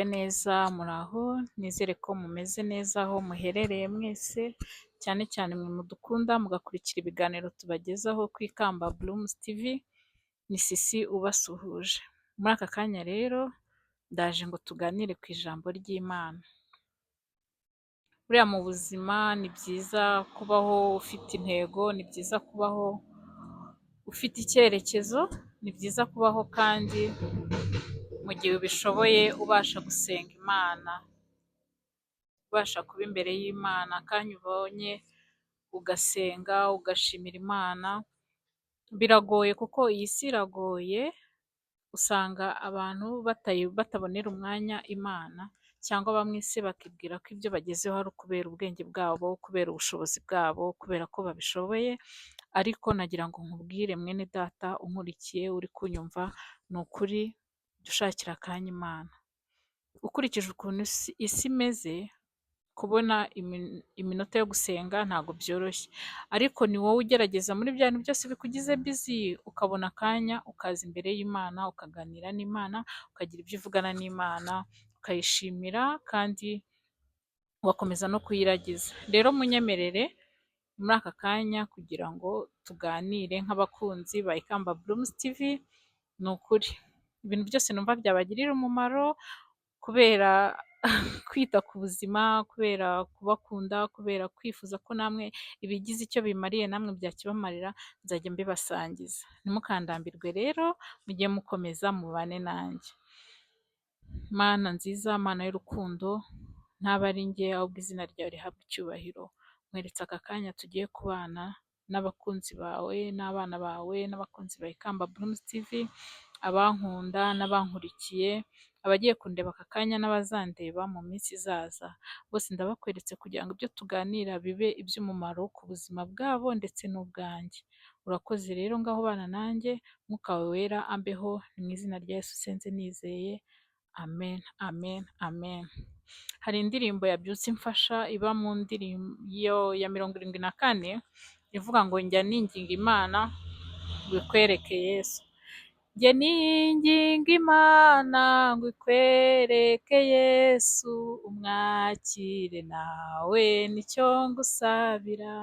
Mwiriwe neza, muraho, nizere ko mumeze neza aho muherereye mwese, cyane cyane mwe mudukunda mugakurikira ibiganiro tubagezaho ku Ikamba Blooms TV, ni Sisi ubasuhuje. Muri aka kanya rero ndaje ngo tuganire ku ijambo ry'Imana. Buriya mu buzima ni byiza kubaho ufite intego, ni byiza kubaho ufite icyerekezo, ni byiza kubaho kandi mu gihe ubishoboye ubasha gusenga Imana, ubasha kuba imbere y'Imana, akanya ubonye ugasenga, ugashimira Imana, biragoye kuko iyi si iragoye, usanga abantu batabonera umwanya Imana cyangwa bamwe se bakibwira ko ibyo bagezeho ari ukubera ubwenge bwabo, kubera ubushobozi bwabo, kubera ko babishoboye, ariko nagira ngo nkubwire mwene data unkurikiye uri kunyumva, ni ukuri jya ushakira akanya Imana. Ukurikije ukuntu isi imeze, kubona iminota yo gusenga ntabwo byoroshye, ariko ni wowe ugerageza muri bya bintu byose bikugize busy, ukabona akanya ukaza imbere y'Imana, ukaganira n'Imana, ukagira ibyo uvugana n'Imana, ukayishimira kandi ugakomeza no kuyiragiza. Rero munyemerere muri aka kanya kugira ngo tuganire nk'abakunzi ba Ikamba Blooms TV, ni ukuri ibintu byose numva byabagirira umumaro kubera kwita ku buzima, kubera kubakunda, kubera kwifuza ko namwe ibigize icyo bimariye namwe byakibamarira, nzajya mbibasangiza. Ntimukandambirwe rero, mujye mukomeza mubane nanjye. Mana nziza, Mana y'urukundo, ntaba ari njye ahubwo izina ryawe rihabwe icyubahiro. Nkweretse aka kanya tugiye kubana n'abakunzi bawe n'abana bawe n'abakunzi ba Ikamba Blooms TV, abankunda n'abankurikiye, abagiye kundeba aka kanya n'abazandeba mu minsi izaza, bose ndabakweretse kugira ngo ibyo tuganira bibe iby'umumaro ku buzima bwabo ndetse n'ubwanjye. Urakoze rero, ngaho bana nanjye, Mwuka wawe wera ambeho, ni mu izina rya Yesu nsenze nizeye, amen, amen, amen. Hari indirimbo yabyutse imfasha iba mu ndirimbo ya 74 ivuga ngo njya ninginga Imana ngo ikwereke Yesu. Njye ninginga Imana ngo ikwereke Yesu, umwakire nawe nicyo ngusabira.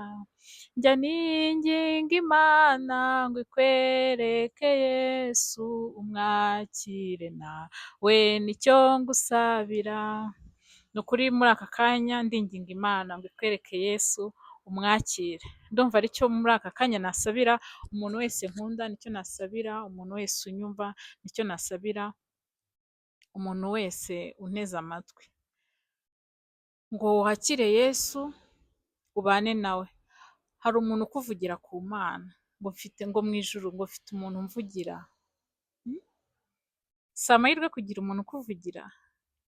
Njya ninginga Imana ngo ikwereke Yesu, umwakire nawe nicyo ngusabira. Ni ukuri muri aka kanya ndinginga Imana ngo ikwereke Yesu, umwakire. Ndumva aricyo muri aka kanya nasabira umuntu wese nkunda, nicyo nasabira umuntu wese unyumva, nicyo nasabira umuntu wese unteze amatwi. Ngo wakire Yesu ubane nawe. Hari umuntu ukuvugira ku Mana, ngo mfite ngo mu ijuru ngo mfite umuntu umvugira. Si amahirwe kugira umuntu ukuvugira,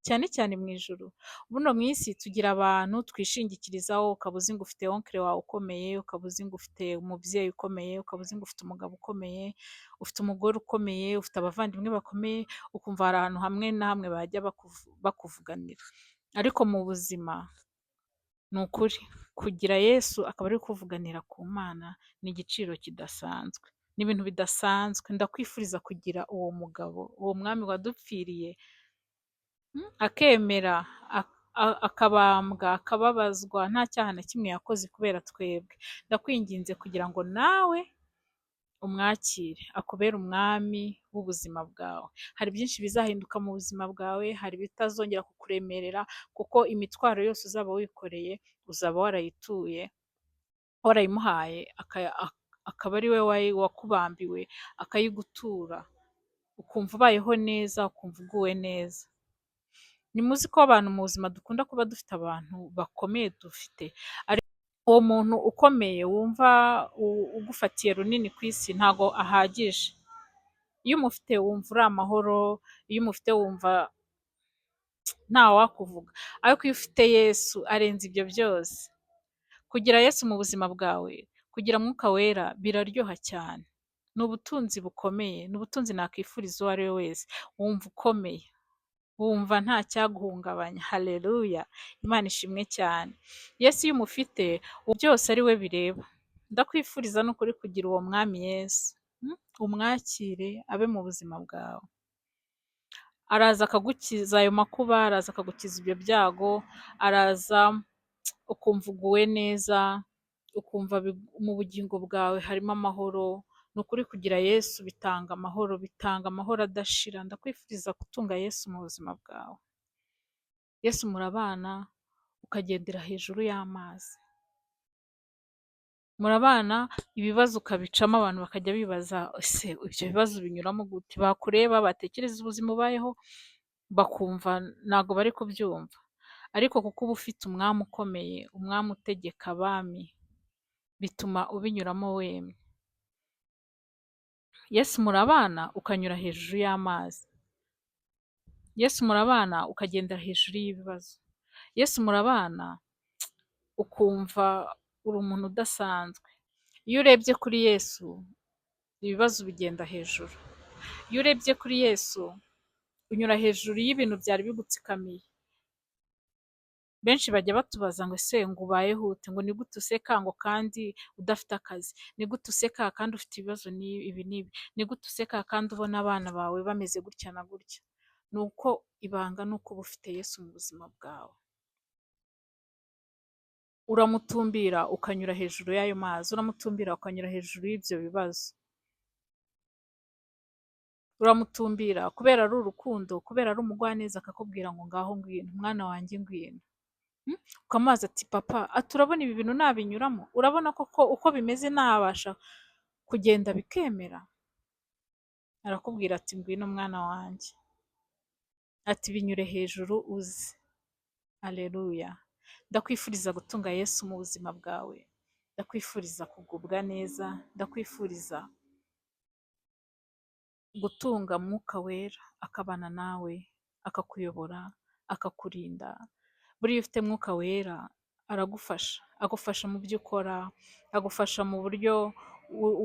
cyane cyane mu ijuru. Buno mu isi tugira abantu twishingikirizaho, ukaba uzi ngo ufite oncle wawe ukomeye, ukaba uzi ngo ufite umubyeyi ukomeye, ukaba uzi ngo ufite umugabo ukomeye, ufite umugore ukomeye, ufite abavandimwe bakomeye, ukumva hari ahantu hamwe na hamwe bajya bakuvuganira. Ariko mu buzima ni ukuri kugira Yesu akaba ari kuvuganira ku Mana ni igiciro kidasanzwe. Ni ibintu bidasanzwe. Ndakwifuriza kugira uwo mugabo, uwo mwami wadupfiriye, akemera akabambwa, akababazwa nta cyaha na kimwe yakoze kubera twebwe. Ndakwinginze kugira ngo nawe umwakire, akubere umwami w'ubuzima bwawe. Hari byinshi bizahinduka mu buzima bwawe, hari ibitazongera kukuremerera kuko imitwaro yose uzaba wikoreye uzaba warayituye, warayimuhaye, akaba ari we wakubambiwe, akayigutura, ukumva ubayeho neza, ukumva uguwe neza. Nimuzi ko abantu mu buzima dukunda kuba dufite abantu bakomeye dufite, ariko uwo muntu ukomeye wumva ugufatiye runini ku isi ntago ahagije. Iyo umufite wumva uri amahoro, iyo umufite wumva ntawakuvuga, ariko iyo ufite Yesu arenze ibyo byose. Kugira Yesu mu buzima bwawe, kugira Mwuka Wera biraryoha cyane. Ni ubutunzi bukomeye, ni ubutunzi nakwifuriza uwo ari we wese. Wumva ukomeye, wumva nta cyaguhungabanya. Haleluya, Imana ishimwe cyane. Yesu iyo umufite byose ari we bireba. Ndakwifuriza ni ukuri kugira uwo mwami Yesu, umwakire abe mu buzima bwawe. Araza akagukiza ayo makuba, araza akagukiza ibyo byago, araza ukumva uguwe neza, ukumva mu bugingo bwawe harimo amahoro. Ni ukuri kugira Yesu bitanga amahoro, bitanga amahoro adashira. Ndakwifuriza gutunga Yesu mu buzima bwawe. Yesu murabana ukagendera hejuru y'amazi, murabana ibibazo ukabicamo, abantu bakajya bibaza ese ibyo bibazo binyuramo gute? Bakureba batekereza ubuzima ubayeho bakumva ntabwo bari kubyumva, ariko kuko uba ufite umwami ukomeye, umwami utegeka abami, bituma ubinyuramo wemye. Yesu murabana ukanyura hejuru y'amazi, Yesu murabana ukagendera hejuru y'ibibazo, Yesu murabana ukumva uri umuntu udasanzwe. Iyo urebye kuri Yesu ibibazo bigenda hejuru, iyo urebye kuri Yesu unyura hejuru y'ibintu byari bigutsikamiye. Benshi bajya batubaza ngo ese ngo ubayeho ute, ngo ni gute useka ngo kandi udafite akazi, ni gute useka kandi ufite ibibazo ibi n'ibi, ni gute useka kandi ubona abana bawe bameze gutya na gutya. Ni uko ibanga ni uko uba ufite Yesu mu buzima bwawe. Uramutumbira ukanyura hejuru y'ayo mazi, uramutumbira ukanyura hejuru y'ibyo bibazo, uramutumbira kubera ari urukundo, kubera ari umugwaneza, akakubwira ngo ngaho ngwino mwana wanjye ngwino. Ukamubaza ati papa, ati urabona ibi bintu nabinyuramo, urabona koko uko bimeze nabasha kugenda bikemera? Arakubwira ati ngwino mwana wanjye, ati binyure hejuru uze. Aleluya. Ndakwifuriza gutunga Yesu mu buzima bwawe, ndakwifuriza kugubwa neza, ndakwifuriza gutunga Mwuka Wera akabana nawe, akakuyobora, akakurinda. Buriya ufite Mwuka Wera aragufasha, agufasha mu byo ukora, agufasha mu buryo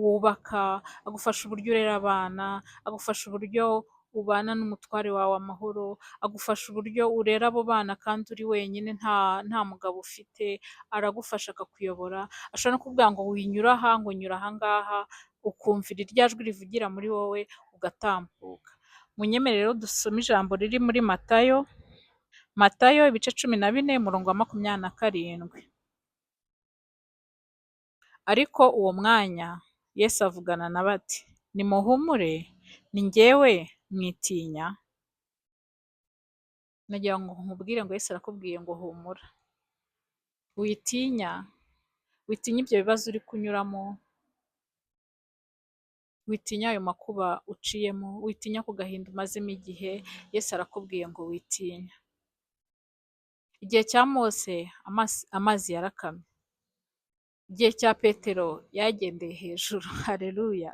wubaka, agufasha uburyo urera abana, agufasha uburyo ubana n'umutware wawe amahoro, agufasha uburyo urera abo bana kandi uri wenyine nta mugabo ufite, aragufasha akakuyobora. Ashobora no kukubwira ngo winyura aha, ngo nyura aha ngaha, ukumvira irya jwi rivugira muri wowe ugatambuka. Munyemerere rero dusome ijambo riri muri Matayo, Matayo ibice 14 umurongo wa 27. Ariko uwo mwanya Yesu avugana nabo ati nimuhumure, ni njyewe, mwitinya. Nagira ngo nkubwire ngo Yesu arakubwiye ngo humura, witinya, witinya ibyo bibazo uri kunyuramo, witinya ayo makuba uciyemo, witinya ku gahinda umazemo igihe. Yesu arakubwiye ngo witinya. Igihe cya Mose amazi yarakamye, igihe cya Petero yagendeye hejuru. Haleluya.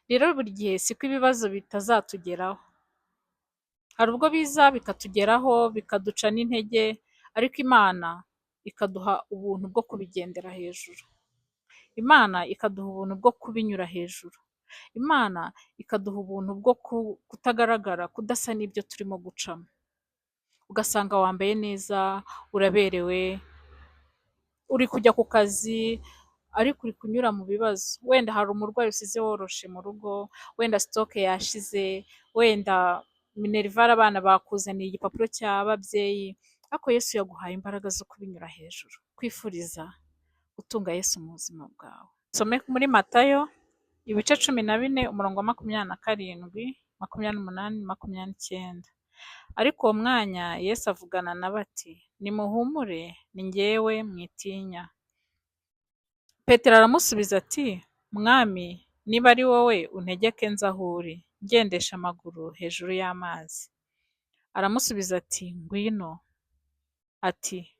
Rero buri gihe siko ibibazo bitazatugeraho, hari ubwo biza bikatugeraho bikaduca n'intege, ariko Imana ikaduha ubuntu bwo kubigendera hejuru, Imana ikaduha ubuntu bwo kubinyura hejuru, Imana ikaduha ubuntu bwo kutagaragara, kudasa n'ibyo turimo gucamo. Ugasanga wambaye neza, uraberewe, uri kujya ku kazi, ariko uri kunyura mu bibazo. Wenda hari umurwayi usize woroshe mu rugo, wenda stock yashize, wenda minerval abana bakuzaniye igipapuro cy'ababyeyi, ariko Yesu yaguhaye imbaraga zo kubinyura hejuru. Kwifuriza gutunga Yesu mu buzima bwawe. Some muri Matayo ibice 14 umurongo wa 27, 28, 29. Ariko uwo mwanya Yesu avugana nabo ati nimuhumure, ni njyewe, mwitinya. Petero aramusubiza ati Mwami, niba ari wowe untegeke nze aho uri, ngendesha amaguru hejuru y'amazi. Aramusubiza ati ngwino. Ati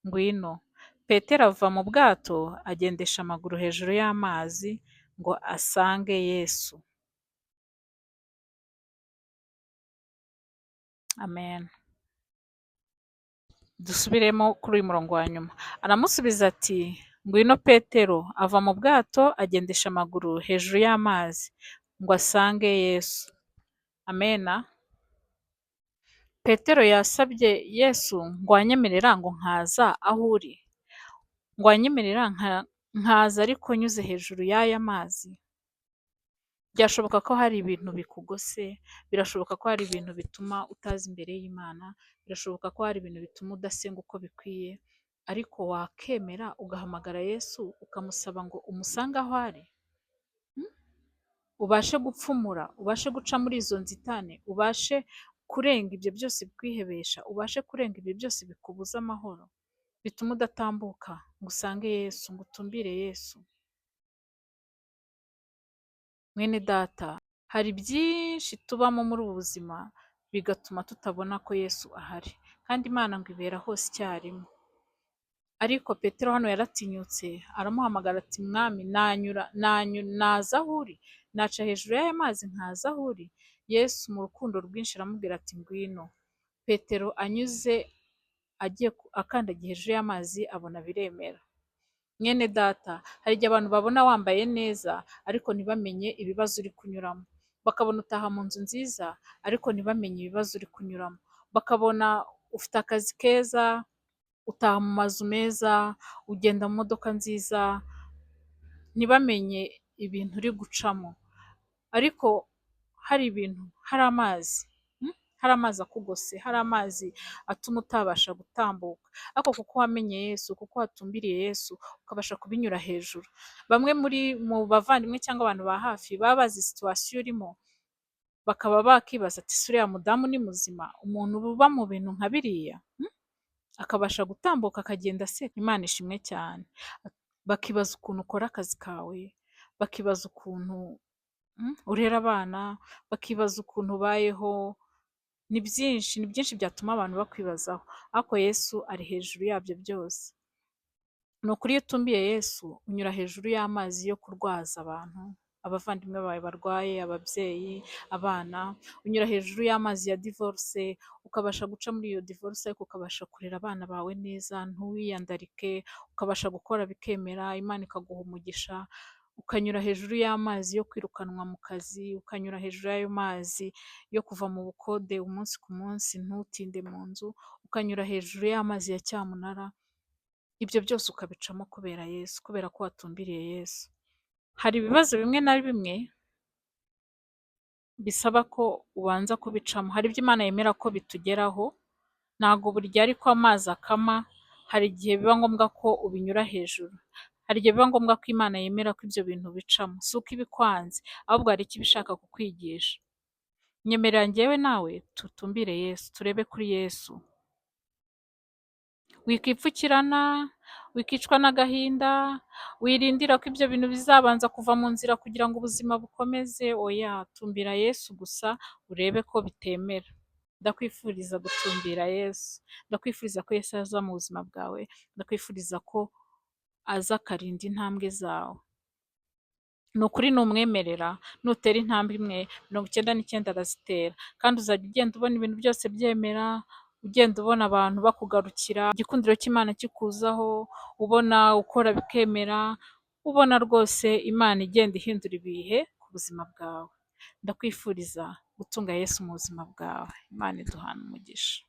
ngwino. Petero ava mu bwato agendesha amaguru hejuru y'amazi ngo asange Yesu. Amen. Dusubiremo kuri uyu murongo wa nyuma. Aramusubiza ati ngwino. Petero ava mu bwato agendesha amaguru hejuru y'amazi ngo asange Yesu. Amena. Petero yasabye Yesu ngo anyemerera ngo nkaza aho uri, ngo anyemerera nkaza ariko nyuze hejuru y'aya mazi. Byashoboka ko hari ibintu bikugose, birashoboka ko hari ibintu bituma utaza imbere y'Imana, birashoboka ko hari ibintu bituma udasenga uko bikwiye, ariko wakemera ugahamagara Yesu ukamusaba ngo umusange aho ari, ubashe gupfumura, ubashe guca muri izo nzitane, ubashe kurenga ibyo byose bikwihebesha, ubashe kurenga ibyo byose bikubuza amahoro, bituma udatambuka ngo usange Yesu, ngo utumbire Yesu. Mwene data, hari byinshi tubamo muri ubu buzima bigatuma tutabona ko Yesu ahari, kandi Imana ngo ibera hose icyarimwe. Ariko Petero hano yaratinyutse aramuhamagara ati mwami nanyura naza aho uri, naca hejuru y'aya mazi nkaza aho uri. Yesu mu rukundo rwinshi aramubwira ati ngwino. Petero anyuze agiye akandagiye hejuru y'amazi abona biremera. Mwene data, hari igihe abantu babona wambaye neza ariko ntibamenye ibibazo uri kunyuramo, bakabona utaha mu nzu nziza ariko ntibamenye ibibazo uri kunyuramo, bakabona ufite akazi keza, utaha mu mazu meza, ugenda mu modoka nziza, ntibamenye ibintu uri gucamo. Ariko hari ibintu, hari amazi, hari amazi akugose, hari amazi atuma utabasha gutambuka, ariko kuko wamenye Yesu, kuko watumbiriye Yesu, ukabasha kubinyura hejuru. Bamwe muri mu bavandimwe cyangwa abantu ba hafi baba bazi situation urimo, bakaba bakibaza ati ese uriya mudamu ni muzima? Umuntu uba mu bintu nka biriya, akabasha gutambuka akagenda aseka, Imana ishimwe cyane. Bakibaza ukuntu ukora akazi kawe, bakibaza ukuntu urera abana, bakibaza ukuntu ubayeho, ni byinshi, ni byinshi byatuma abantu bakwibazaho, ariko Yesu ari hejuru yabyo byose. Ni ukuri iyo utumbiye Yesu, unyura hejuru y'amazi yo kurwaza abantu, abavandimwe bawe barwaye, ababyeyi, abana, unyura hejuru y'amazi ya divorce, ukabasha guca muri iyo divorce ariko ukabasha kurera abana bawe neza, ntiwiyandarike, ukabasha gukora bikemera, Imana ikaguha umugisha, ukanyura hejuru y'amazi yo kwirukanwa mu kazi, ukanyura hejuru y'ayo mazi yo kuva mu bukode umunsi ku munsi ntutinde mu nzu, ukanyura hejuru y'amazi ya cyamunara, ibyo byose ukabicamo kubera Yesu, kubera ko watumbiriye Yesu. Hari ibibazo bimwe na bimwe bisaba ko ubanza kubicamo, hari ibyo Imana yemera ko bitugeraho, ntabwo buri gihe ariko amazi akama, hari igihe biba ngombwa ko ubinyura hejuru, hari igihe biba ngombwa ko Imana yemera ko ibyo bintu bicamo, si uko iba ikwanze, ahubwo hari icyo iba ishaka kukwigisha. Nyemerera njyewe nawe tutumbire Yesu, turebe kuri Yesu. Wikwipfukirana, wikicwa n'agahinda, wirindira ko ibyo bintu bizabanza kuva mu nzira kugira ngo ubuzima bukomeze, oya, tumbira Yesu gusa urebe ko bitemera. Ndakwifuriza gutumbira Yesu, ndakwifuriza ko Yesu aza mu buzima bwawe, ndakwifuriza ko aza akarinda intambwe zawe. Ni ukuri numwemerera, nutera intambwe imwe, 99 arazitera, kandi uzajya ugenda ubona ibintu byose byemera, ugenda ubona abantu bakugarukira, igikundiro cy'Imana kikuzaho, ubona ukora bikemera, ubona rwose Imana igenda ihindura ibihe ku buzima bwawe. Ndakwifuriza gutunga Yesu mu buzima bwawe. Imana iduhane umugisha.